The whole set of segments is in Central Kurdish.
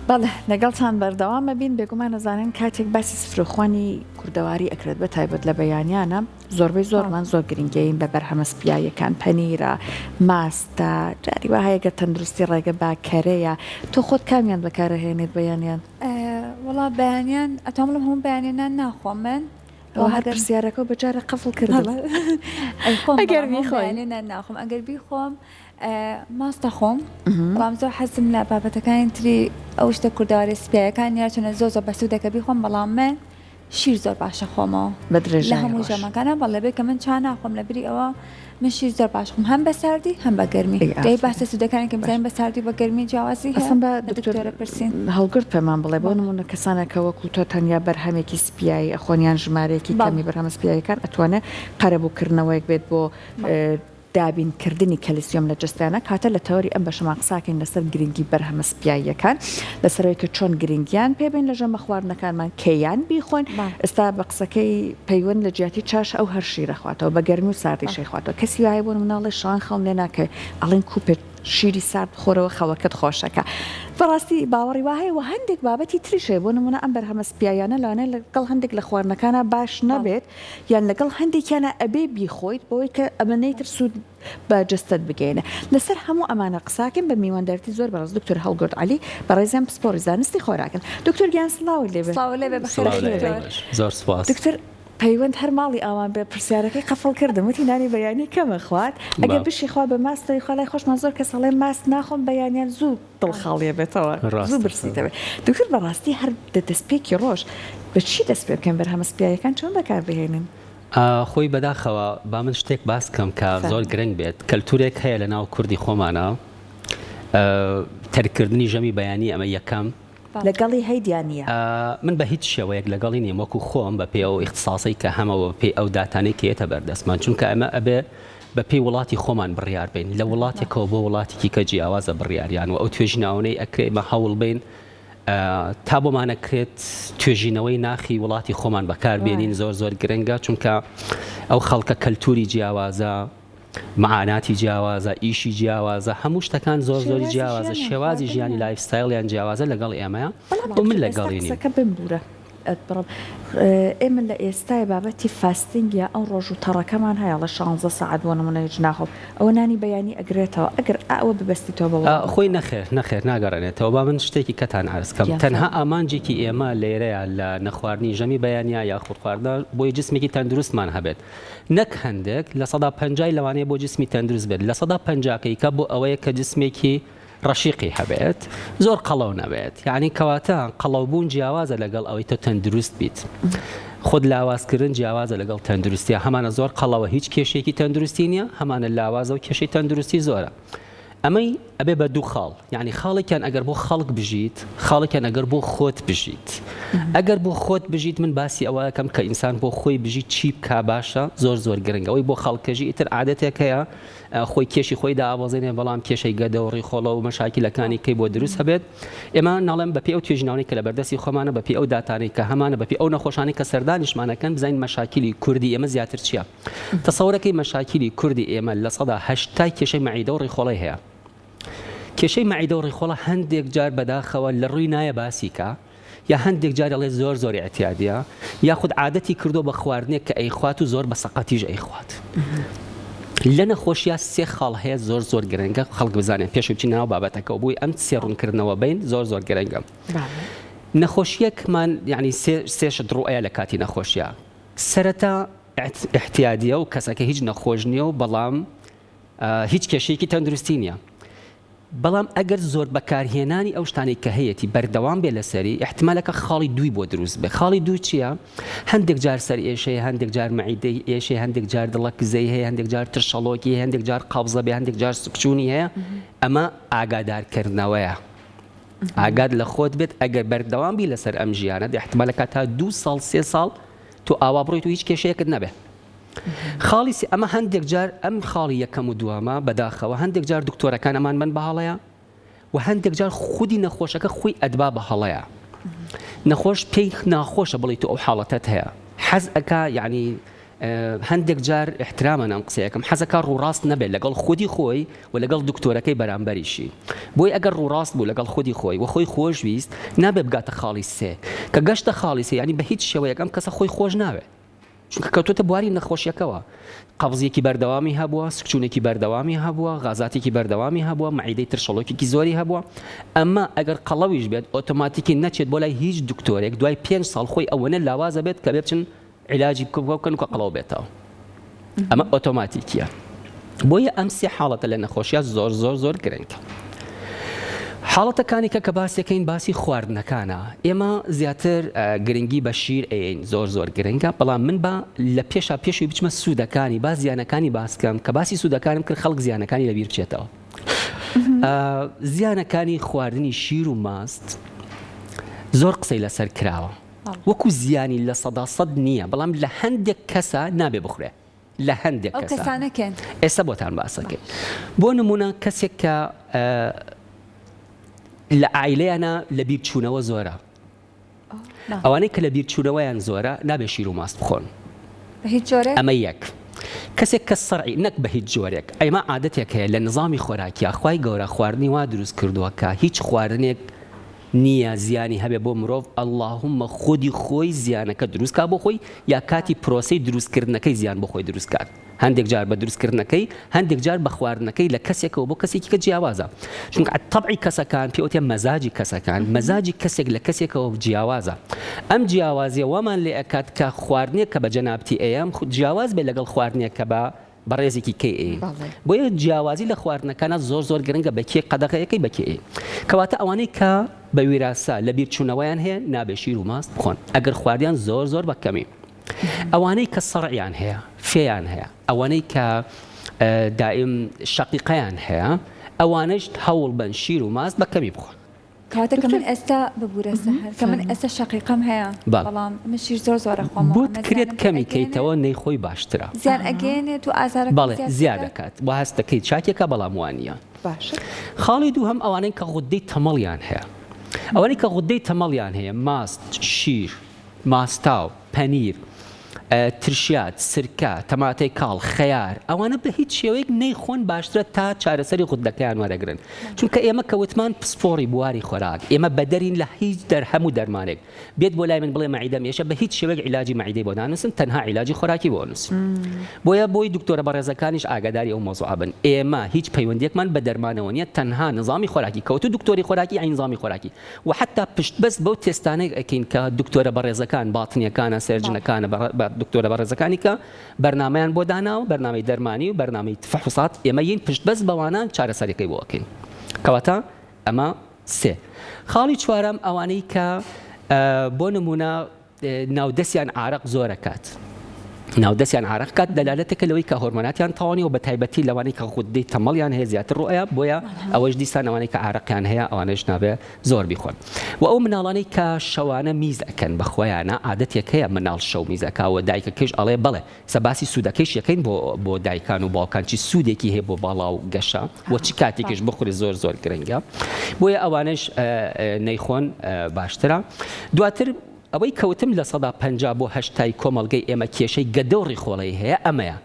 بەڵێ لەگەڵتان بەردەوام ئەبین، بێگومان ئەزانن کاتێک باسی سفرەخوانی کوردەواری ئەکرێت بە تایبەت لە بەیانیانە زۆربەی زۆرمان زۆر گرنگیین بە بەرهەمە سپیاییەکان پەنیرە، ماستە، جاری وا هەیە گەر تەندروستی ڕێگە با کەرەیە، تۆ خۆت کامیان بەکارئەهێنیت بەیانیان؟ وەڵا بەیانیان ئەتوانم بڵێم هەموو بەیانیان نان ناخۆم من. ئەوە هەر پرسیارەکەو بە جارێ قفڵ کردم. ئەیخۆم ئەگەر بیخۆی. بەیانیان نان ناخۆم ئەگەر بیخۆم ماست دەخۆم بەڵام زۆر حەزم لە بابەتەکانی تری ئەو شتە کوردەواری سپیایەکان نیە چونە زۆر زۆر بەسوودە کە بیخۆم بەڵام من شیر زۆر باشە خۆمەوە بە درێژای لە هەموو ڕۆژ. ژەمەکانە بەڵێ بێ کە من چا ناخۆم لە بری ئەوە من شیر زۆر باش خۆم هەم بە ساردی هەم بە گەرمی ئەی دەی ئافەرین باسە سوودەکانی کە باش بزانین بە ساردی و بە گەرمی جیاوازی هەیە ئەسڵەن با لە دکتۆر دکتۆرە پرسین. هەڵگورد پێمان بڵێ بۆ بەڵێ. نموونە کەسانێک کە وەکوو تۆ تەنیا بەرهەمێکی سپیایی ئەخۆن یان ژمارەیەکی بەڵێ. کەمی بەرهەمە سپیاییەکان ئەتوانێ قەرەبوو کردنەوەیەک بێت بۆ بەڵێ. دابین کردنی کەلسیۆم لە جەستەیانە کاتە لە تەوەری ئەم بەشەمان قساکەین لەسەر گرنگی بەرهەمە سپیاییەکان لەسەر ئەوەی کە چۆن گرنگیان پێ بەین لە ژەمە خواردنەکانمان کەیان بیخۆین ئێستا بە قسەکەی پەیوەند لە جیاتی چاش ئەو هەر شیرە خواتەوە بە گەرمی و ساردیش ئەیخواتەوە کەسی وایە بۆ نمونە ئەڵێ شەوان خەوم لێ ناکەوێ ئەڵێن کوپێک شیری سارد بخۆرەوە خەوەکەت خۆشەکە بەڕاستی باوەڕی وا هەیە وە هەندێک بابەتی تریش هەیە بۆ نمونە ئەم بەرهەمە سپیاییانە لەوانەیە لەگەڵ هەندێک لە خواردنەکانا باش نەبێت یان لەگەڵ هەندێکیانا ئەبێ بیخۆیت بەوەی کە ئەمەنەی تر سوود بە جەستەت بگەیەنێ. لەسەر هەموو ئەمانە قساکەین بە میواندارێتی زۆر بەڕێز دکتۆر هەڵگورد عەلی بەڕێزیان پسپۆڕی زانستی خۆراکن. دکتۆر گیان سڵاوت لێ بێ. سڵاوت لێ بێ بەخێر سڵاو لە بێی دکتۆر. ئێوەش زۆر سوپاس. دکتۆر پەیوەند هەر ماڵی ئاوان بێ پرسیارەکەی قەفڵ کردم وتی نانی بەیانی کەمە خوارد ئەگەر بە. بشی خوا بە ماستەوەی خوا لای خۆشمان زۆر کەس ئەڵێ ماست ناخۆم بەیانیان زوو دڵ خاڵیە بێتەوە زوو ڕاستە. برسیتە بێ دکتۆر بەڕاستی هەر لە دەستپێکی ڕۆژ بە چی دەست پێ بکەین بەرهەمە سپیایەکان چۆن بەکار بهێنین؟ خۆی بەداخەوە با من شتێک باس کەم کە زۆر فەرموو. گرنگ بێت کەلتورێک هەیە لە ناو کوردی خۆمانا تەرککردنی ژەمی بەیانی ئەمە یەکەم. لەگەڵی هەیت یان نییە؟ من بە هیچ شێوەیەک لەگەڵی نیم وەکو خۆم بە پێی ئەو ئیختساسەی کە هەمە و بە پێی ئەو داتانەی کە یەتە بەردەستمان چونکە ئەمە ئەبێ بە پێی وڵاتی خۆمان بڕیار بەین لە وڵاتێکەوە بۆ وڵاتێکی کە جیاوازە بڕیاریان و ئەو توێژینەوانەی ئەکرێ ئێمە هەوڵ بەین تا بۆمان ئەکرێت توێژینەوەی ناخی وڵاتی خۆمان بەکار بێنین زۆر زۆر گرنگە چونکە ئەو خەڵکە کەلتوری جیاوازە معاناتی جیاوازە ئیشی جیاوازە هەموو شتەکان زۆر زۆری جیاوازە شێوازی ژیانی lifestyle یان جیاوازە لەگەڵ ئێمەیە بەڵام و من دکتۆر ئێستا لەگەڵی نیم. قسەکە بمبورە ئەتبڕم ئێمە لە ئێستای بابەتی fasting یا ئەو ڕۆژوو تەڕەکەمان هەیە ئەڵێ شانزە سەعات بۆ نمونە هیچ ناخۆم ئەوە نانی بەیانی ئەگرێتەوە ئەگەر ئەوە ببەستیتەوە بە خۆی وڵاتەکەوە. نەخێر نەخێر ناگەڕێنێتەوە با من شتێکی کەتان عەرز کەم گیان تەنها فەرموو. ئامانجێکی ئێمە لێرەیە لە نەخواردنی ژەمی بەیانیا یاخود خواردنە بۆی جسمێکی تەندروستمان هەبێت نەک هەندێک پەنجای لەوانەیە بۆ جسمی تەندروست بێت پەنجاکەی کە بۆ ئەوەیە کە جسمێکی ڕەشیقی هەبێت زۆر قەڵەو نەبێت یعنی کەواتە قەڵەوبوون جیاوازە لەگەڵ ئەوەی تۆ تەندروست بیت خۆت لاوازکردن جیاوازە لەگەڵ تەندروستیا هەمانە زۆر قەڵەوە هیچ کێشێکی تەندروستی نییە هەمانە لاوازە و کێشەی تەندروستی زۆرە ئەمەی ئەبێ بە دوو خاڵ یعنی خاڵێکیان ئەگەر بۆ خەڵک بژیت خاڵێکیان ئەگەر بۆ خۆت بژیت ئەگەر بۆ خۆت بژیت من باسی ئەوە ئەکەم کە ئینسان بۆ خۆی بژیت چی بکا باشە زۆر زۆر گرنگە ئەوەی بۆ خەڵکەژی ئیتر عادەتێک هەیە خۆی کێشی خۆی دابەزێنێ بەڵام کێشەی گەدە و ڕیخۆڵە و مەشاکیلەکانی کەی بۆ دروست هەبێت ئێمە ناڵێم بەپێی ئەو توێژینەوانەی کە لە بەردەستی خۆمانە بەپێی ئەو داتانەی کە هەمانە بەپێی ئەو نەخۆشانەی کە سەردانیشمانەکەن بزانین مەشاکیلی کوردی ئێمە زیاتر چییە تەسەورەکەی مەشاکیلی کوردی ئێمە 80% کێشەی مەعیدە و ڕیخۆڵەی هەیە کێشەی مەعیدە و ڕیخۆڵە هەندێک جار بەداخەوە لە ڕووی نایە باسی کا یا هەندێک جار ئەڵێ زۆر زۆر ئیعتیادیە یاخود عادەتی کردووە بە خواردنێک کە ئەیخوات و زۆر بە سەقەتیش ئەیخوات. لە نەخۆشیا سێ خاڵ هەیە زۆر زۆر گرنگە خەڵک بزانێت پێش بچین ناو بابەتەکەەوە بووی ئەم سێ ڕوونکردنەوە بین زۆر زۆر گرنگە. نەخۆشیەکمان یعنی سێ شت ڕوئەیە لە کاتی نەخۆشیە سەرەتا احتیادیە و کەسەکە هیچ نەخۆش نییە و بەڵام هیچ کێشەیەکی تەندروستی نییە بەڵام ئەگەر زۆر بەکارهێنانی ئەو شتانەی کە هەیەتی بەردەوام بێ لەسەری ئیحتیمالەکە خاڵی دووی بۆ دروست بێ خاڵی دوو چییە؟ هەندێک جار سەر ئێشەیە هەندێک جار مەعیدەی ئێشەیە هەندێک جار دڵە کزەی هەیە هەندێک جار ترشەڵۆکی هەیە هەندێک جار قەبزە بێ هەندێک جار سکچوونی هەیە ئەمە ئاگادارکردنەوەیە ئاگات لە خۆت بێت ئەگەر بەردەوام بی لەسەر ئەم ژیانە ئیحتیمالەکە تا دوو ساڵ سێ ساڵ تۆ ئاوا بڕۆیت و هیچ کێشەیەکت نەبێ خاڵی سێ ئەمە هەندێک جار ئەم خاڵی یەکەم و دووەمە بەداخەوە هەندێک جار دکتۆرەکان ئەمان بن بە هەڵەیە و هەندێک جار خودی نەخۆشەکە خۆی ئەدبا بە هەڵەیە نەخۆش پێی ناخۆشە بڵی تۆ ئەو حاڵەتەت هەیە حەز ئەکا یعنی. هەندێک جار ئیحترامەن ئەم قسەیەکەم حەزەکا ڕووڕاست نەبێت لەگەڵ خودی خۆی و لەگەڵ دکتۆرەکەی بەرامبەریشی بۆی ئەگەر ڕووڕاست بوو لەگەڵ خودی خۆی و خۆی خۆش ویست نابێت بگاتە خاڵی سێ کە گەشتە خاڵی سێ یانی بە هیچ شێوەیەک ئەم کەسە خۆی خۆش ناوێت چونکە کەوتۆتە بواری نەخۆشیەکەوە قەبزیەکی بەردەوامی هەبووە سکچوونێکی بەردەوامی هەبووە غازاتێکی بەردەوامی هەبووە مەعیدەی ترشەڵۆکێکی زۆری هەبووە ئەمە ئەگەر قەڵەویش بێت ئۆتۆماتیکی نەچێت بۆ لای هیچ دکتۆرێک دوای پێنج ساڵ خۆی ئەوەنە لاوازە بێت کە بێ بچن عیلاجی بکەن کە قەڵەو بێتەوە ئەمە ئۆتۆماتیکیە بۆیە ئەم سێ حاڵەتە لە نەخۆشیە زۆر زۆر زۆر گرنگە حاڵەتەکانی کە کە باسیەکەین باسی خواردنەکانە ئێمە زیاتر گرنگی بە شیر ئەین زۆر زۆر گرنگە بەڵام من با لە پێشا پێشوی بچمە سوودەکانی با زیانەکانی باسکەم کە باسی سوودەکانم کرد خەڵک زیانەکانی لەبیر بچێتەوە زیانەکانی خواردنی شیر و ماست زۆر قسەی لەسەر کراوە وەکو زیانی 100% نییە بەڵام لە هەندێک کەسە نابێ بخورێ لە هەندێک ئەو کەسە کەسانە کێن؟ ئێستا بۆتان باسەکەین بۆ نمونە کەسێک کە لە عایلەیانە لە بیرچوونەوە زۆرە ئەوانەی کە لە بیرچوونەوەیان زۆرە نابێ شیر و ماست بخۆن بە هیچ جۆرێک ئەمە یەک کەسێک کە سەرعی نەک بە هیچ جۆرێک ئەمە عادەتێک هەیە لە نظامی خۆراکیا خوای گەورە خواردنی وا دروست کردووە کە هیچ خواردنێک نییە زیانی هەبێ بۆ مرۆڤ اللهم خودی خۆی زیانەکە دروست کا بۆ خۆی یا کاتی پرۆسەی دروست کردنەکەی زیان بۆ خۆی دروست کات هەندێک جار بە دروست کردنەکەی هەندێک جار بە خواردنەکەی لە کەسێکەوە بۆ کەسێکی کە جیاوازە چونکە تەبعی کەسەکان پێوتێ مەزاجی کەسەکان مەزاجی کەسێک لە کەسێکەوە جیاوازە ئەم جیاوازیە وامان لێ ئەکات کە خواردنێک کە بە جەنابتی ئەیەم جیاواز بێ لەگەڵ خواردنێک کە بە بەڕێزێکی کەی ئەیین بۆیە جیاوازی لە خواردنەکانا زۆر زۆر گرنگە بە کێ قەدەغەیەکەی بە کێ ئەیین کەواتە ئەوانەی کە بە ویراسە لە بیرچوونەوەیان هەیە نابێ شیر و ماست بخۆن ئەگەر خواردیان زۆر زۆر بە کەمی ئەوانەی کە سەڕیان هەیە فێیان هەیە ئەوانەی کە دائیم شەقیقەیان هەیە ئەوانەش هەوڵ بەن شیر و ماست بە کەمی بخۆن. کەواتە کە من ئێستا ببورە سەحەر کە من ئێستا شەقیقەم هەیە بەڵام من شیر زۆر زۆر ئەخۆم بۆت کرێت کەمی کەیتەوە نەیخۆی باشترە زیان ئەگەیەنێت و ئازارەکە بەڵێ زیاد دەکات وا هەست دەکەیت چاکێکە بەڵام وانییە باشە خاڵی دووهەم ئەوانەی کە غودەی تەمەڵیان هەیە ئەوانەی کە غودەی تەمەڵیان هەیە ماست شیر ماستاو، پەنیر، ترشیات، سرکە، تەماتەی کاڵ، خەیار، ئەوانە بە هیچ شێوەیەک نەیخۆن باشترە تا چارەسەری غوددەکەیان وەرەگرن. چونکە ئێمە کە وتمان پسپۆڕی بواری خۆراک، ئێمە بەدەرین لە هیچ دەرهەم و دەرمانێک. بێت بۆ لای من بڵێ مەعیدەم ئێشە بە هیچ شێوەیەک عیلاجی مەعیدەی بۆ نانووسم تەنها عیلاجی خۆراکی بۆ ئەنووسم. بۆیە بۆی دکتۆرە بەڕێزەکانیش ئاگاداری ئەو مەوزوعە بن. ئێمە هیچ پەیوەندیەکمان بە دەرمانەوە نیە تەنها نزامی خۆراکی. کەوتوو دکتۆری خۆراکی یەعنی نزامی خۆراکی. وە حەتا پشت بەست بەو تێستانەی ئەکەین کە دکتۆرە بەڕێزەکان باتنیەکانە surgeon ەکانە بە دکتۆرە بەڕێزەکانی کە بەرنامەیان بۆ داناوە بەرنامەی دەرمانی و بەرنامەی فحوصات ئێمە یین پشت بەست بەوانە چارەسەریەکەی بۆ ئەکەین کەواتە ئەمە سێ خاڵی چوارەم ئەوانەی کە بۆ نمونە ناودەستیان عارەق زۆر ئەکات ناودەستیان عارەق کات دەلالەتێکە لەوەی کە هۆرمۆناتیان تەواو نییە و بە تایبەتی لەوانەی کە غوددەی تەمەڵیان هەیە زیاتر ڕوئەیە بۆیە ئەوەش دیسان ئەوانەی کە عارەقیان هەیە ئەوانەش نابێ زۆر بیخۆن و ئەو مناڵانەی کە شەوانە میز ئەکەن بە خۆیانە عادەتێک هەیە مناڵ شەو میز ئەکا و دایکەکەیش ئەڵێ بەڵێ سە باسی سوودەکەیش یەکەین بۆ بۆ دایکان و باوکان چی سوودێکی هەیە بۆ باڵا و گەشە و چ کاتێکیش بخورێ زۆر زۆر گرنگە بۆیە ئەوانەش نەیخۆن باشترە دواتر ئەوەی کەوتم 50% بۆ هەشتای کۆمەڵگەی ئێمە کێشەی گەدە و ڕیخۆڵەی هەیە ئەمەیە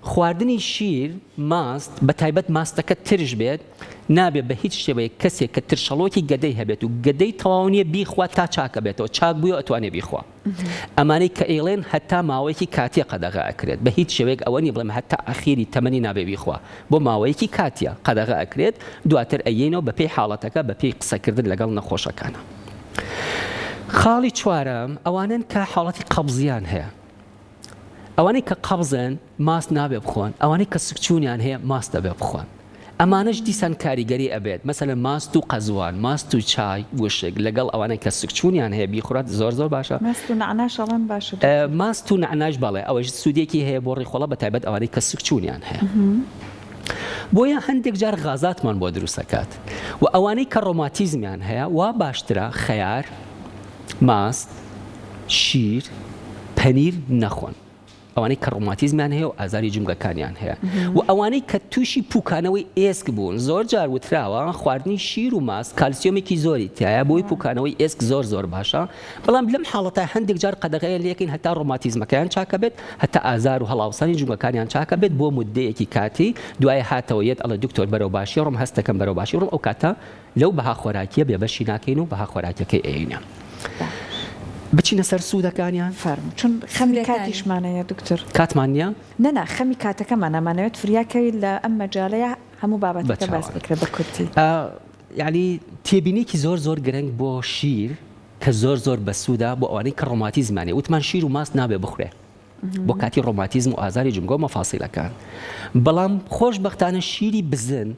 خواردنی شیر ماست بە تایبەت ماستەکە ترش بێت نابێت بە هیچ شێوەیەک کەسێک کە ترشەڵۆکی گەدەی هەبێت و گەدەی تەواو نییە بیخوا تا چاکە بێتەوە چاک بووە ئەتوانێ بیخوا ئەمانەی کە ئەیڵێن هەتا ماوەیەکی کاتیە قەدەغە ئەکرێت بە هیچ شێوەیەک ئەوە نیە بڵێم هەتا ئەخیری تەمەنی نابێ بیخوا بۆ ماوەیەکی کاتیە قەدەغە ئەکرێت دواتر ئەیەینەوە بە پێی حاڵەتەکە بە پێی قسەکردن لەگەڵ نەخۆشەکانە. خاڵی چوارەم ئەوانەن کە حاڵەتی قەبزیان هەیە ئەوانەی کە قەبزن ماست نابێ بخۆن ئەوانەی کە سکچوونیان هەیە ماست دەبێ بخۆن ئەمانەش دیسان کاریگەری ئەبێت مەسەلەن ماست و قەزوان ماست و چای وشک لەگەڵ ئەوانەی کە سکچوونیان هەیە بیخورات زۆر زۆر باشە. ماست و نەعناش ئەڵێن باشە دکتۆر. ماست و نەعناش بەڵێ ئەوەش سوودێکی هەیە بۆ ڕیخۆڵە بەتایبەت ئەوانەی کە سکچوونیان هەیە بۆیە هەندێک جار غازاتمان بۆ دروست ئەکات و ئەوانەی کە ڕۆماتیزمیان هەیە وا باشترە خەیار ماست شیر پەنیر نەخۆن. ئەوانەی کە ڕۆماتیزمیان هەیە و ئازاری جومگەکانیان هەیە و ئەوانەی کە تووشی پوکانەوەی ئێسک بوون. زۆر جار وتراوە خواردنی شیر و ماست کالسیۆمێکی زۆری تیایە بۆی پوکانەوەی ئێسک زۆر زۆر باشە، بەڵام لەم حاڵەتە هەندێک جار قەدەغەیان لێکەین هەتا ڕۆماتیزمەکەیان چاکە بێت، هەتا ئازار و هەڵاوسانی جومگەکانیان چاکە بێت بۆ موددەیەکی کاتی، دوایە هاتەوە یەت ئەڵێ دکتۆر بەرەو باشی ڕۆم هەست دەکەم بەرەو باشی ڕۆم ئەو کاتە لەو بەها خۆراکیە بێ بەشی ناکەین و بەها خۆراکیەکەی ئەیەینە. بچینە سەر سوودەکانیان؟ فەرموو چون خەمی کاتیشمان هەیە دکتۆر. کاتمان نیە؟ نا نا خەمی کاتەکەمانە ئەمانەوێت فریا کەوین لە ئەم مەجالەیا هەموو بابەتەکە باس بکرێت بە کورتی. یانی تێبینیەکی زۆر زۆر گرنگ بۆ شیر کە زۆر زۆر بەسوودە بۆ ئەوانەی کە ڕۆماتیزمیان هەیە وتمان شیر و ماست نابێ بخورێ بۆ کاتی ڕۆماتیزم و ئازاری جومگە و مەفاسیلەکان بەڵام خۆشبەختانە شیری بزن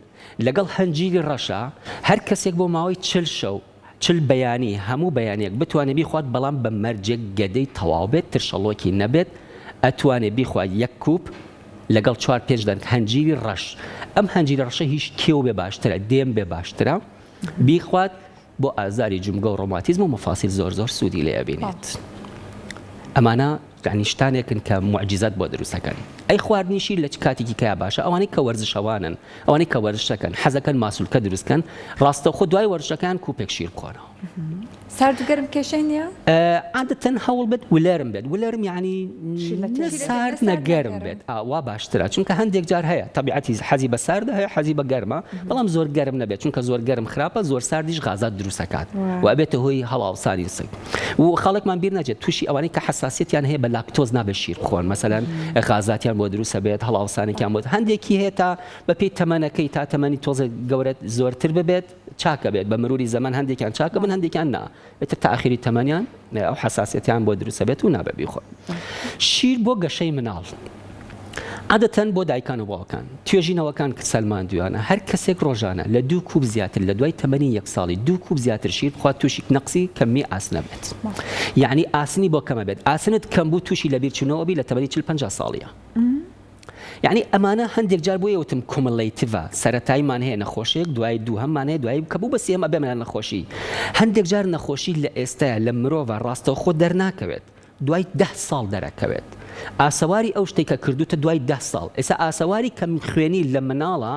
لەگەڵ هەنجیری ڕەشە هەر کەسێک بۆ ماوەی 40 شەو 40 بەیانی هەموو بەیانێک بتوانێت بیخوات بەڵام بە مەرجێک گەدەی تەواو بێت ترشەڵۆکی نەبێت ئەتوانێت بیخوات یەک کوپ لەگەڵ چوار پێنج دەنک هەنجیری ڕەش ئەم هەنجیرە ڕەشە هیچ کێو بێ باشترە دێم بێ باشترە بیخوات بۆ ئازاری جومگە و ڕۆماتیزم و مەفاسیل زۆر زۆر سوودی لێ ئەبینێت. ئەمانە یانی شتانێکن کە موعجیزەت بۆ دروست ئەکەن. ئەی خواردنی شیر لە چ کاتێکی کەیا باشە؟ ئەوانەی کە وەرزشەوانن، ئەوانەی کە وەرزش ئەکەن، حەزەکەن ماسولکە دروست کەن، ڕاستەوخۆ دوای وەرزشەکەیان کوپێک شیر بخۆنەوە. سارد و گەرم کێشەی نییە؟ عادەتەن هەوڵ بێت ولەرم بێت، ولەرم یانی نە سارد نە گەرم بێت، ئا وا باشترە، چونکە هەندێک جار هەیە تەبیعەتی حەزی بە ساردە هەیە حەزی بە گەرمە، بەڵام زۆر گەرم نەبێت، چونکە زۆر گەرم خراپە، زۆر ساردیش غازات دروست ئەکات و ئەبێتە هۆی هەڵاوسانی سک و خەڵکمان بیر نەچێت تووشی ئەوانەی کە حەساسیەتیان هەیە بە لاکتۆز نابێت شیر بخۆن، مەسەلەن غازاتیان بۆ دروست ئەبێت، هەڵاوسانێکیان بۆ هەندێکی هەیە تا بەپێی تەمەنەکەی تا تەمەنی تۆزێک گەورە زۆرتر ببێت چاکە بێت بە مروری زەمەن هەندێکیان چاکە بن هەندێکیان نا ئیتر تا ئاخیری تەمەنیان ئەو حەساسیەتیان بۆ دروستە بێت و نابێت بیخۆن. شیر بۆ گەشەی مناڵ عادەتەن بۆ دایکان و باوکان توێژینەوەکان کە سەلماندویانە هەر کەسێک ڕۆژانە لە دوو کوپ زیاتر لە دوای تەمەنی یەک ساڵی دوو کوپ زیاتر شیر بخوات تووشی نەقسی کەمی ئاسنە بێت یعنی ئاسنی بۆ کەمە بێت ئاسنت کەم بوو تووشی لەبیرچوونەوە بی لە تەمەنی 40 50 ساڵیە. یەعنی ئەمانە هەندێک جار بۆیە وتم cumulative ە سەرەتایمان هەیە نەخۆشیەک دوای دووهەممان هەیە دوایی کە بوو بە سێیەم ئەبێ مەلا نەخۆشی هەندێک جار نەخۆشی لە ئێستایا لە مرۆڤا ڕاستەوخۆ دەرناکەوێت دوای دە ساڵ دەرەکەوێت ئاسەواری ئەو شتێک کە کردوتە دوای دە ساڵ ئێستا ئاسەواری کەم خوێنی لە مناڵە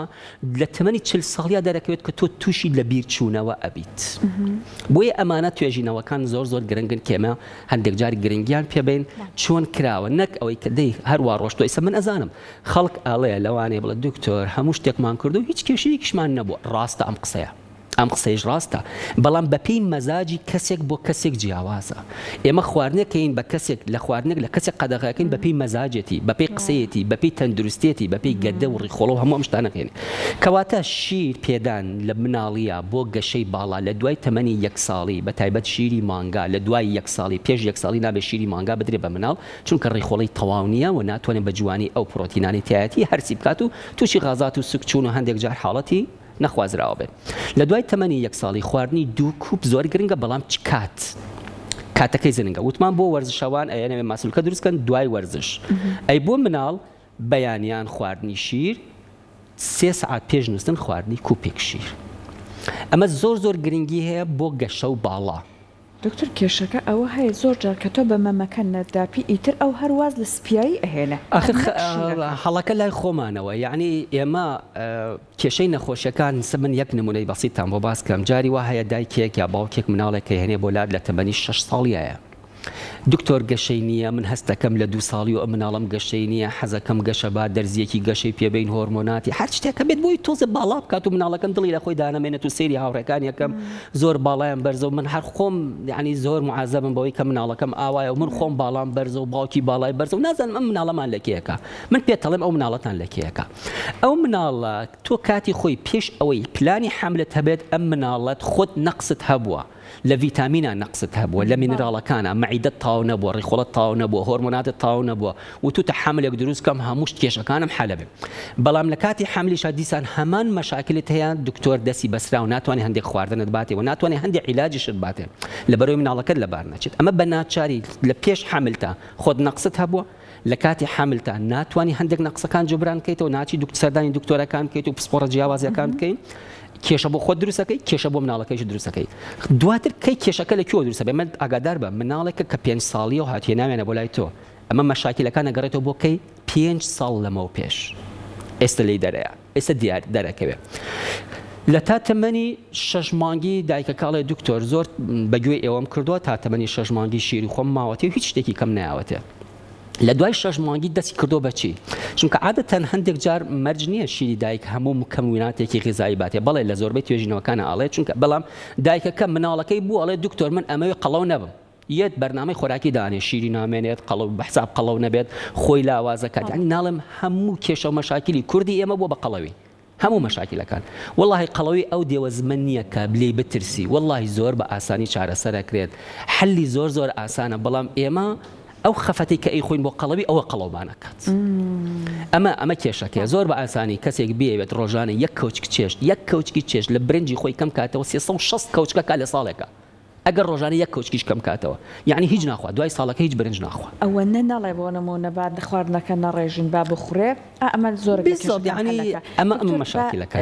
لە تەمەنی چل ساڵیا دەرەکەوێت کە تۆ تووشی لە بیر چوونەوە ئەبیت بۆیە ئەمانە توێژینەوەکان زۆر زۆر گرنگن کێمە هەندێک جار گرنگیان پێ بەین چۆن کراوە نەک ئەوەی کە دەی هەروا ڕۆشتوە ئیستا من ئەزانم خەڵک ئەڵێ لەوانەیە بڵێ دکتۆر هەموو شتێکمان کردو هیچ کێشەیەکیشمان نەبووە ڕاستە ئەم قسەیە ئەم قسەیش ڕاستە بەڵام بەپێی مەزاجی کەسێک بۆ کەسێک جیاوازە ئێمە خواردنێکەین بە کەسێک لە خواردنێک لە کەسێک قەدەغەکەین بەپێی مەزاجێتی بەپێی قسەیەتی بەپێی تەندروستێتی بەپێی گەدە و ڕیخۆڵە و هەموو ئەم شتانە هێنێ کەواتە شیر پێدان لە مناڵییا بۆ گەشەی باڵا لە دوای تەمەنی یەک ساڵی بە تایبەت شیری مانگا لە دوای یەک ساڵی پێش یەک ساڵی نابێت شیری مانگا بدرێت بە مناڵ چونکە ڕیخۆڵەی تەواو نییە و ناتوانێت بە جوانی ئەو پرۆتینانەی تیایەتی هەرسی بکات و تووشی غازات و سکچوون و هەندێک جار حاڵەتی نەخوازراوە بێت. لە دوای تەمەنی یەک ساڵی خواردنی دوو کوپ زۆر گرنگە بەڵام چ کات؟ کاتەکەی زرنگە وتمان بۆ وەرزشەوان ئەیانەوێ ماسولکە دروست کەن دوای وەرزش ئەی بۆ مناڵ بەیانیان خواردنی شیر سێ سەعات پێش نووستن خواردنی کوپێک شیر ئەمە زۆر زۆر گرنگی هەیە بۆ گەشە و باڵا. دکتۆر کێشەکە ئەوە هەیە زۆر جار کە تۆ بە مەمەکە نەتداپی ئیتر ئەو هەر واز لە سپیایی ئەهێنێ ئاخر نەک شیرەکە. هەڵەکە لای خۆمانەوە یەعنی ئێمە کێشەی نەخۆشیەکان سە من یەک نمونەی بەسیتتان بۆ باس کەم جاری وا هەیە دایکێک یا باوکێک مناڵێک ئەهێنێ بۆ لات لە تەمەنی شەش ساڵیایە دکتۆر گەشەی نییە من هەست دەکەم لە دوو ساڵی و ئەم مناڵەم گەشەی نییە حەزەکەم گەشە با دەرزیەکی گەشەی پێ بەین هۆرمۆناتی هەر شتێک هەبێت بۆی تۆزێ باڵا بکات و مناڵەکەم دڵی لە خۆی دانەمێنێت و سەیری هاوڕێکانی ئەکەم زۆر باڵایان بەرزە و من هەر خۆم یعنی زۆر معازەبم بەوەی کە مناڵەکەم ئاوایە و من خۆم باڵام بەرزە و باوکی باڵای بەرزە و نازانم ئەم مناڵەمان لە کێیەکە من پێت ئەڵێم ئەو مناڵەتان لە کێیەکە ئەو مناڵە تۆ کاتی خۆی پێش ئەوەی پلانی حەملت هەبێت ئەم مناڵەت خۆت نەقست هەبووە لە ڤیتامینا نەقست هەبووە، لە مینراڵەکانا، مەعیدەت تەواو نەبووە، ڕیخۆڵەت تەواو نەبووە، هۆرمۆناتت تەواو نەبووە، وتوتە حەملێک دروست کەم هەموو شت کێشەکانم حەلە بێ. بەڵام لە کاتی حەملیشا دیسان هەمان مەشاکلت هەیە، دکتۆر دەستی بەسراو ناتوانێ هەندێک خواردنت باتێ و ناتوانێ هەندێک عیلاجیشت باتێ لەبەرئەوەی مناڵەکەت لەبار نەچێت. ئەمە بە ناچاری لە پێش حەملتا خۆت نەقست هەبووە، لە کاتی حەملتا ناتوانی هەندێک نەقسەکان جوبران بکەیتەوە ناچی دوک سەردانی دکتۆرەکان بکەیت و پسپۆڕە جیاوازەکان بکەیت کێشە بۆ خۆت دروستەکەی کێشە بۆ مناڵەکەیش دروستەکەی دواتر کەی کێشەکە لە کوێوە دروستە بێ من ئاگادار بە مناڵێکە کە پێنج ساڵیە و هاتیە ناوێنە بۆ لای تۆ. ئەمە مەشاکیلەکان ئەگەڕێتەوە بۆ کەی؟ پێنج ساڵ لەمەو پێش. ئێستە لێی دەرەیە. ئێستە دیار دەرەکەوێ. لە تا تەمەنی شەش مانگی دایکەکە ئەڵێ دکتۆر زۆر بە گوێی ئێوەم کردووە تا تەمەنی شەش مانگی شیری خۆم ماوەتێ و هیچ شتێکی کەم نایاوەتێ. لە دوای شەش مانگی دەستی کردووە بە چی؟ چونکە عادەتەن هەندێک جار مەرج نییە شیری دایک هەموو مکەمویناتێکی غیزایی باتێ بەڵێ لە زۆربەی توێژینەوەکانە ئەڵێ چونکە بەڵام دایکەکە مناڵەکەی بوو ئەڵێ دکتۆر من ئەمەوێ قەڵەو نەبم یەت بەرنامەی خۆراکی دانێ شیری نامێنێت قەڵەو بە حساب قەڵەو نەبێت خۆی لاوازەکات یانی ناڵێم هەموو کێشە و مەشاکیلی کوردی ئێمە بووە بە قەڵەوی هەموو مەشاکیلەکان وەڵاهی قەڵەوی ئەو دێوەزمە نییە کە لێی بترسی وەڵاهی زۆر بە ئاسانی چارەسەر ئەکرێت حەلی زۆر زۆر ئاسانە بەڵام ئێمە ئەو خەفەتەی کە ئەیخۆین بۆ قەڵەوی ئەوە قەڵەومان ئەکات ئەمە ئەمە کێشەکەیە زۆر بە ئاسانی کەسێک بیەوێت ڕۆژانە یەک کەوچک چێشت یەک کەوچکی چێشت لە برنجی خۆی کەم کاتەوە 360 کەوچکە کا لە ساڵێکا ئەگەر ڕۆژانە یەک کەوچکیش کەم کاتەوە یەعنی هیچ ناخوا دوای ساڵەکە هیچ برنج ناخوا. ئەوەنە نەڵێ بۆ نموونە با خواردنەکە نەڕێژین با بخورێ ئا ئەمە زۆرێک لە بالضبط کێشەکان یەعنی حەل ئەکا. ئەمە ئەمە دکتۆر با مەشاکیلەکان.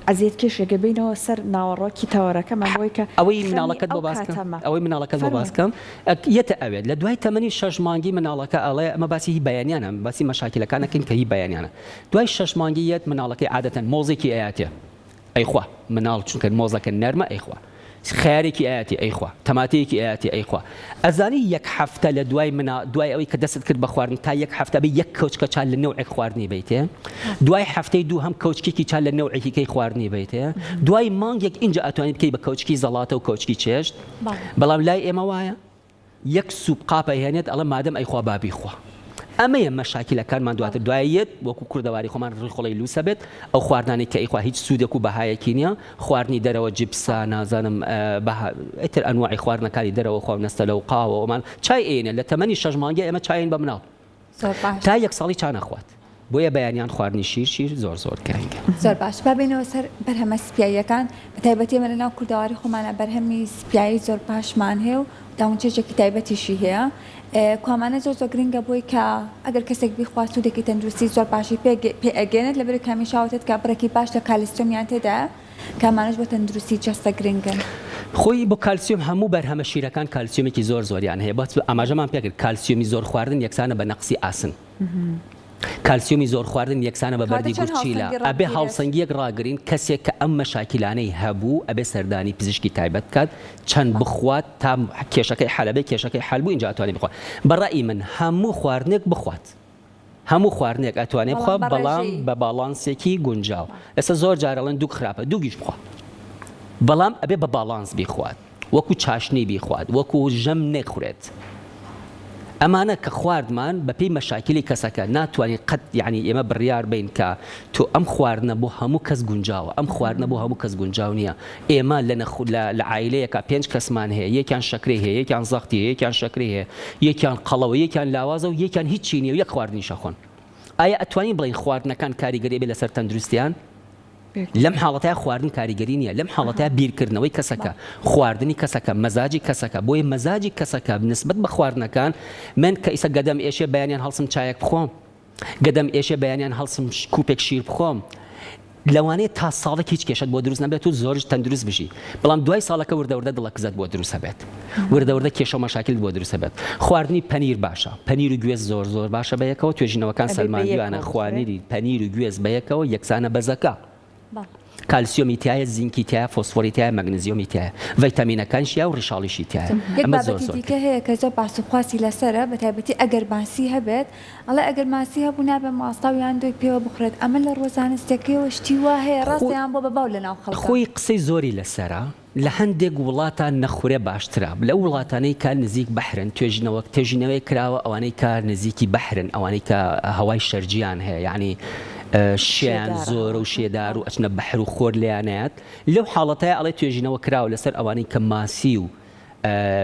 ئەزیەت کێشێکە بێینەوە سەر ناوەڕۆکی تەوەرەکەمان بۆی کە ئەوەی خەمی مناڵەکەت ئەو بۆ باس کەم کاتەمە ئەوەی مناڵەکەت بۆ فەرموو. باس کەم ئەک یەتە ئەوێت لە دوای تەمەنی شەش مانگی مناڵەکە ئەڵێ ئەمە باسی هی بەیانیانە باسی مەشاکیلەکان ئەکەین کە هی بەیانیانە دوای شەش مانگی یەت مناڵەکەی عادەتەن مۆزێکی ئەیاتێ ئەیخوا مناڵ چونکە مۆزەکە نەرمە ئەیخوا خەیارێکی ئەیاتی ئەیخوا تەماتەیەکی ئەیاتی ئەیخوا ئەزانی یەک هەفتە لە دوای منا دوای ئەوەی کە دەستت کرد بە خواردن تا یەک هەفتە بێ یەک کەوچکە چا لە نەوعێک خواردنی بەیتێ دوای هەفتەی دووهەم کەوچکێکی چا لە نەوعێکی کەی خواردنی بەیتێ دوای مانگێک ئینجا ئەتوانی بکەی بە کەوچکی زەڵاتە و کەوچکی چێشت بەڵام لای ئێمە وایە یەک سوپ قاپ ئەیهێنێت ئەڵێ مادەم ئەیخوا با بیخوا ئەمەیە مەشاکیلەکانمان دواتر دوای یەت وەکو کوردەواری خۆمان ڕیخۆڵەی لوسە بێت ئەو خواردنانەی کە ئەیخوا هیچ سوودێک و بەهایەکی نییە خواردنی دەرەوە جبسە نازانم بەها ئیتر ئەنواعی خواردنەکانی دەرەوە خوا و نەستەلە و قاوە ئەومان چای ئەیەنێت لە تەمەنی شەش مانگی ئێمە چاین بە مناڵ زۆر باش. تا یەک ساڵی چا نەخوات بۆیە بەیانیان خواردنی شیر شیر زۆر زۆر گرنگە. زۆر باش با بێینەوە سەر بەرهەمە سپیاییەکان بە تایبەتی ئێمە لەناو کوردەواری خۆمانا بەرهەمی سپیایی زۆر باشمان هەیە و داونچێژێکی تایبەتیشی هەیە کوامانە زۆر زۆر گرنگە بۆی کە ئەگەر کەسێک بیخوا سوودێکی تەندروستی زۆر باشی پێ پێ ئەگەێنێت لەبەر کامی شاوتێت کە بڕێکی باش لە کالسیۆمیان تێدایە کامانەش بۆ تەندروستی جەستە گرنگن. خۆی بۆ کالسیۆم هەموو بەرهەمە شیرەکان کالسیۆمێکی زۆر زۆریان هەیە بەس ئاماژەمان پێکرد کالسیۆمی زۆر خواردن یەکسانە بە نەقسی ئاسن کالسیۆمی زۆر خواردن یەکسانە بە بەردی گورچیلە ئەبێ هاوسەنگیەک ڕاگرین کەسێک کە ئەم مەشاکیلانەی هەبوو ئەبێ سەردانی پزیشکی تایبەت بکات چەند بخوات تا کێشەکەی حەلەبێ کێشەکەی حەل بوو ئینجا ئەتوانێ بخوات بە ڕەئی من هەموو خواردنێک بخوات. هەموو خواردنێک ئەتوانێ بخوا بەڵام بە باڵانسێکی گونجاو ئێستا زۆر جار ئەڵێن دوگ خراپە دوگیش بخوا بەڵام ئەبێ بە باڵانس بیخوات وەکو چاشنی بیخوات وەکو ژەم نەخورێت ئەمانە کە خواردمان بەپێی مەشاکیلی کەسەکە ناتوانین قەت یعنی ئێمە بڕیار بین کە تۆ ئەم خواردنە بۆ هەموو کەس گونجاوە ئەم خواردنە بۆ هەموو کەس گونجاو نییە ئێمە لە نەخ لە لە عایلەیەکا پێنج کەسمان هەیە یەکیان شەکرەی هەیە یەکیان زەختی هەیە یەکیان شەکرەی هەیە یەکیان قەڵەوە یەکیان لاوازە و یەکیان هیچی نییە و یەک خواردنیش ئەخۆن ئایا ئەتوانین بڵێین خواردنەکان کاریگەری ئەبێ لەسەر تەندروستیان؟ لەم حاڵەتەیا خواردن کاریگەری نییە لەم حاڵەتەیا بیرکردنەوەی کەسەکە خواردنی کەسەکە مەزاجی کەسەکە بۆیە مەزاجی کەسەکە نسبەت بە خواردنەکان من کە ئیسە گەدەم ئێشێ بەیانیان هەڵسم چایەک بخۆم گەدەم ئێشێ بەیانیان هەڵسم کوپێک شیر بخۆم لەوانەیە تا ساڵێک هیچ کێشەت بۆ دروست نەبێت و زۆرش تەندروست بژی بەڵام دوای ساڵەکە وردە وردە دڵە کزەت بۆ دروست هەبێت وردە وردە کێشە و مەشاکلت بۆ دروست هەبێت خواردنی پەنیر باشە پەنیر و گوێز زۆر زۆر باشە بەیەکەوە توێژینەوەکان سەلماندویانە خوانیری پەنیر و گوێز بەیەکەوە یەکسانە بە زەکا کالسیۆمی تیایە، زینکی تیایە، فۆسفۆری تیایە، مەگنزیۆمی تیایە، ڤیتامینەکانیش تیایە و ڕیشاڵیشی تیایە. یەک ئەمە زۆر بابەتی زۆر دیکە هەیە کە زۆر باس و خواسی لەسەرە بە تایبەتی ئەگەر ماسی هەبێت ئەڵێ ئەگەر ماسی هەبوو نابێ ماستاو یان دۆی پێوە بخورێت ئەمە لە ڕووە زانستیەکەیەوە شتی وا هەیە ڕاستە یان بۆ بە باو لەناو خەڵکا؟ خۆی قسەی زۆری لەسەرە لە هەندێک وڵاتا نەخورێ باشترە لەو وڵاتانەی کە نزیک بەحرن توێژینەوە تێژینەوەیەک کراوە ئەوانەی کە نزیکی بەحرن ئەوانەی کە هەوای شەرجیان هەیە یعنی شێیان شێدارە زۆرە و شێدار و ئەچنە بەحر و خۆر لێیانەیات لەو حاڵەتەیە ئەڵێ توێژینەوە کراوە لەسەر ئەوانەی کە ماسی و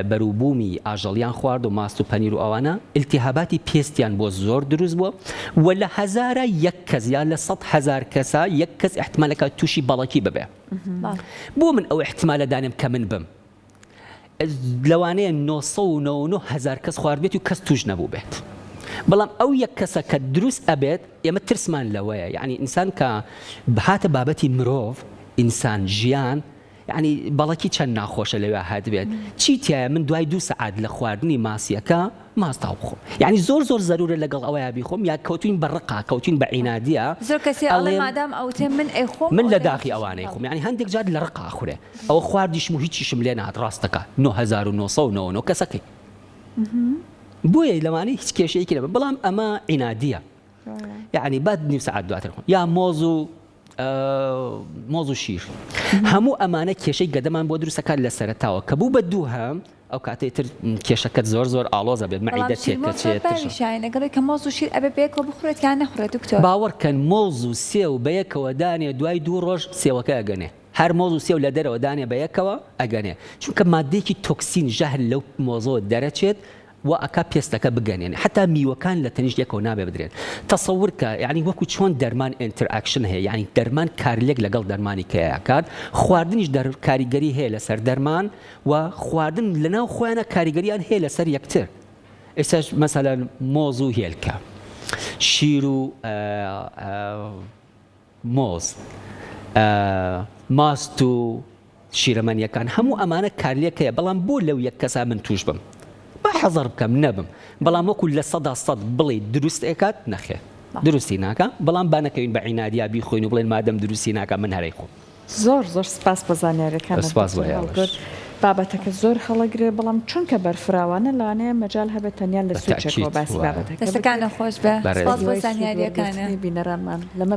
بەروبوومی ئاژەڵیان خوارد و ماست و پەنیر و ئەوانە ئیلتیهاباتی پێستیان بۆ زۆر دروست بووە و لە هەزارە یەک کەس یا لە 100 هەزار کەسە یەک کەس ئیحتمالەکە تووشی بەڵەکی ببێ. بۆ من ئەو ئیحتیمالە دانێم کە من بم؟ لەوانەیە 999 هەزار کەس خواردبێتی و کەس توش نەبوو بێت بەڵام ئەو یەک کەسە کە دروست ئەبێت ئێمە ترسمان لەوەیە یعنی ئینسان کە هاتە بابەتی مرۆڤ ئینسان ژیان یعنی بەڵەکی چەند ناخۆشە لەوێ هاتبێت چی تایە من دوای دوو سەعات لە خواردنی ماسیەکە. ماستاو بخۆم یانی زۆر زۆر زەرورە لەگەڵ ئەوەیا بیخۆم یا کەوتوین بە ڕقا کەوتوین بە عینادیا زۆر کەسێ ئەڵێ ئەڵێم مادام ئەوتێ من ئەیخۆم من لە داخی ئەوانەی خۆم یانی هەندێک جار لە ڕقا ئەخورێ ئەوە خواردیشم و هیچیشم لێ نەهات ڕاستەکا 9999 کەسەکەی بۆیە لەوانەیە هیچ کێشەیەکی نەبێ بەڵام ئەمە عینادیە یعنی با نیو سەعات دواتر خۆم یا مۆز و مۆز و شیر هەموو ئەمانە کێشەی گەدەمان بۆ دروستەکات لە سەرەتاوە کە بوو بە دووهەم ئەو کاتەی تر کێشەکەت زۆر زۆر ئاڵۆزە بێت مەعیدە تێک دەچێت لەگەڵی کە مۆز و شیر ئەبێ بەیەکەوە بخورێت یان نەخورێت دکتۆر؟ باوەڕکەن مۆز و سێو بەیەکەوە دانێ دوای دوو ڕۆژ سێوەکە ئەگەنێ هەر مۆز و سێو لە دەرەوە دانێ بەیەکەوە ئەگەنێ چونکە مادەیەکی تۆکسین ژەهر لەو مۆزەوە دەرەچێت وا ئەکا پێستەکە بگەنێنێ حەتا میوەکان لە تەنیشت یەکەوە نابێ بدرێن تەسەور کە یانی وەکو چۆن دەرمان interaction هەیە یانی دەرمان کارلێک لەگەڵ دەرمانی کەیا ئەکات خواردنیش دەر کاریگەری هەیە لەسەر دەرمان و خواردن لەناو خۆیانە کاریگەریان هەیە لەسەر یەکتر ئێستاش مەسەلەن مۆز و هێلکە شیر و مۆز، ماست و شیرەمەنیەکان هەموو ئەمانە کارلێک هەیە بەڵام بۆ لەو یەک کەسا من توش بم با حەزەر بکەم نەبم بەڵام وەکو 100% بڵێ دروست ئەکات نەخێر دروستی ناکا بەڵام با نەکەوین بە عینادیا بیخۆین و بڵێن مادەم دروستی ناکا من هەرەی خۆم. زۆر زۆر سپاس بۆ زانیاریەکانت سپاس بۆ دکتۆر ئێوەش. هەڵگورد. بابەتەکە زۆر هەڵەگرێ بەڵام چونکە بەرفراوانە لەوانەیە مەجال هەبێت تەنیا لە بە سوچێکەوە تەئکید باسی وایە. بابەتەکە بکرێت. دەستەکانت خۆش بێ بەڕێز سپاس بۆ هیوای سوود زانیاریەکانت. وەرگرتنی بینەرانمان لەمە.